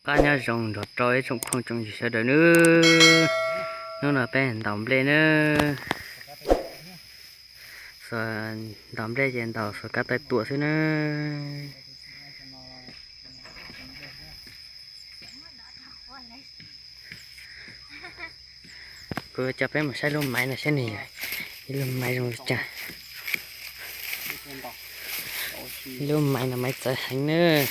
Qab nyob zoo nrog rau ib tsoom phooj tsoom ywg sawv daws nawb. Hnub no peb ntaus nplej nawb. Xuas ntaus nplej ces ntaus xuas kav taw tuam xwb nawb. Kuv coj peb mus saib lub maiv no saib nws yog ib lub maiv zoo li cas. Lub maiv no maiv txawv heev nawb.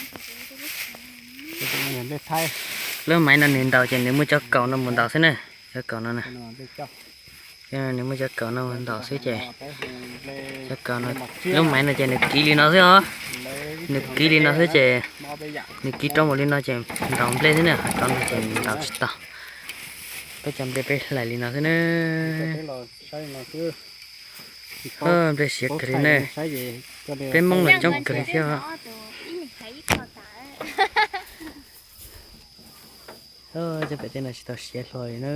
Lub maiv no nws ntaus ces nws muaj cov kaus no mus ntaus xwb na. Cov kaus no na. Nws muaj cov kaus no mus ntaus xwb ces, cov kaus no, lub maiv no ces nws kiv li no xwb os. Nws kiv li no xwb ces, nws kiv rau mus li no ces ntaus nplej xwb na, ho rau no ces ntaus tsis tau. Peb cov nplej peb hlais li no xwb na. Nplej siav kawg li na. Peb Hmoob los coob kawg li thiab. Cov pem tej no tsis tau siav hlo li na.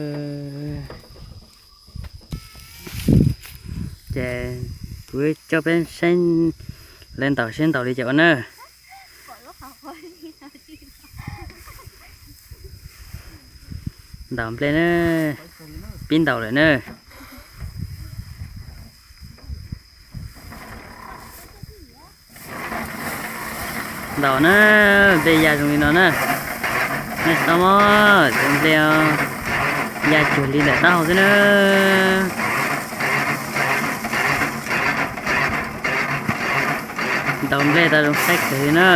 Ces kuv coj peb saib lawv ntaus seb ntaus li cas ua na. Ntaus nplej na, pib ntaus lawm na. Ntaus na, nplej ya zoo li no na. Nej tsis tau mob, cov nplej ya cuag li ntawm taub hau xwb na. Ntaus nplej tau zoo saib kawg li na.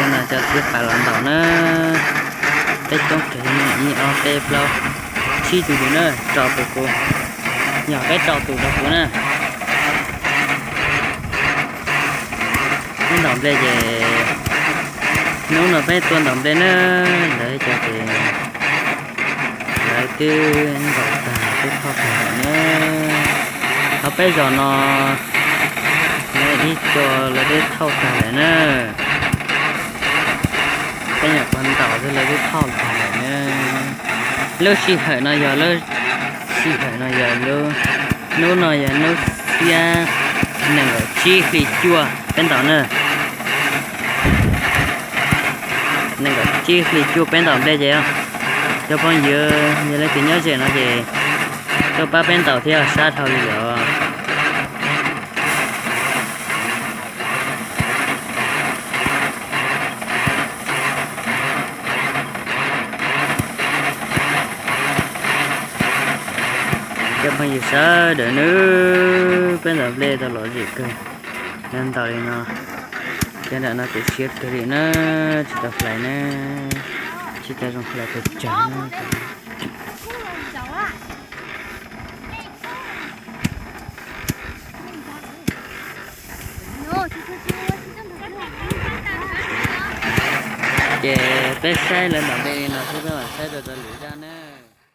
Cov no cov txiv qais los ntaus na. Peb coob kawg li, ib ob peb plaub tsib tus li na, rau tus kuv, yog peb rau tus rau kuv na. Peb ntaus nplej ces, hnub no peb tuaj ntaus nplej na, lawv cov ces lawv twb ntaus tag twb thauj tag lawm na. Ho peb zos no lawv ib co lawv twb thauj tag lawm na. Peb nyuam qhuav ntaus xwb lawv twb thauj tag lawm na. Lub sij hawm no yog lub sij hawm no yog lub, hnub no yog hnub xiab nees nkaum tsib hli cuaj peb ntaus na. Nees nkaum tsib hli cuaj peb ntaus nplej ces, cov phooj ywg yog leej twg nyob ze no ces tuaj pab peb ntaus thiab, sab dhau li lawm. Cov phooj ywg sawv daws nawb, peb ntaus nplej tau lom zem kawg. Nyob ntaus li no, cov nram no kuj siav kawg li na, tsis tau hlais na, tsis tau zoo hlais pes tsawg na. Ces peb saib lawv ntaus nplej li no xwb peb mam saib rau rau lwm zaj na.